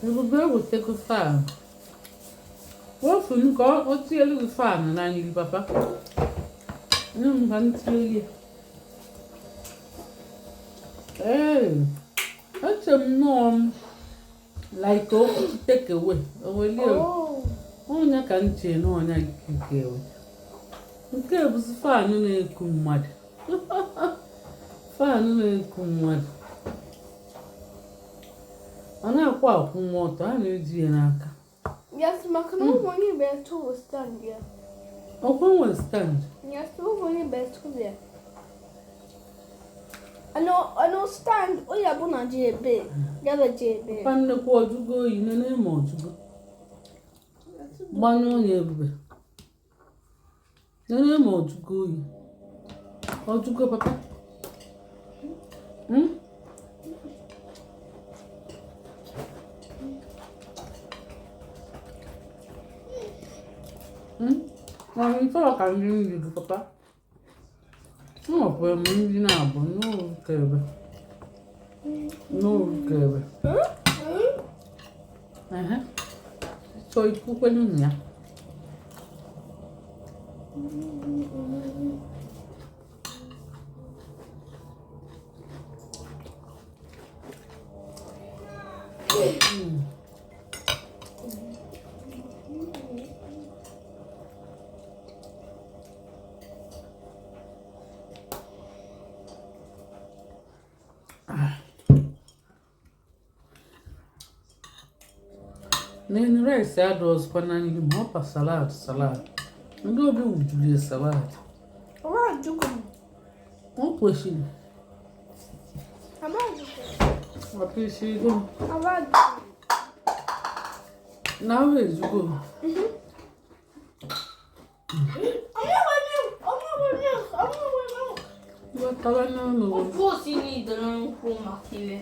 Ebube ewetego fan. Wofunu ka o tielu gị fan na nri papa. Nye m ka m tielu ya. Ee, eche m nnọọ m like okwu take away. Owelie ọnya ka m chee na ọnya nke ewe. Nke bụzi fan na-eku mmadụ. Fan na-eku mmadụ. Ọ na-akwụ akwụ nwa ọtọ, a na-eji ya n'aka. Yes, maka na ụmụ onye bụ etu stand ya. Ọkwa nwe stand. Yes, ụmụ onye bụ etu ya. Ano stand onye bụ na ji ebe, ya bụ ji ebe. Kwa nnekwu ọjụgo oyi nene ma ọjụgo. Gbanyụọ onye ebube. Nene ma ọjụgo oyi. Ọjụgo papa. Hmm? Hmm? Ma nke ọ ka nri nri gị papa. Nwekwara m nri na-abụ n'oge ebe. N'oge ebe. Ehe. Chọọ ikwukwenu ya. N'enu rice adọzikwa na nri ma ọ pa salad salad. Ndị obi wujuru ya salad. O kwesịrị. Papa isi ego m. Na ahụ ezugo m. Ghọtara n'ọnụ. Ofu osi n'idoro nkwụ maka iwe.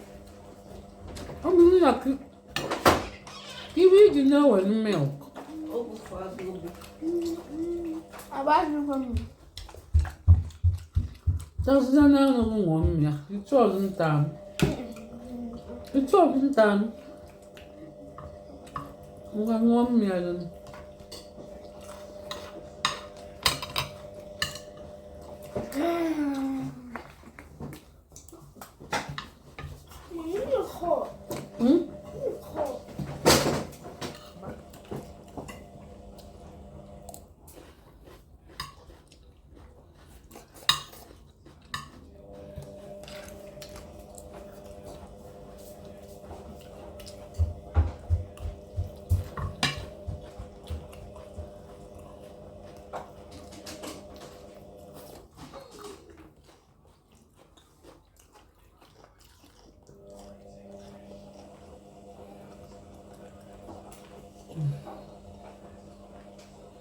Ọ bụrụ na iwe iji na-ewe milk. Tazụta n'ọnụ m ṅụọ mmiri. Ịchọ ọzọ nta anụ. Ịchọ ọzọ nta anụ. Ngwa ṅụọ mmiri gị.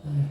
Hmm?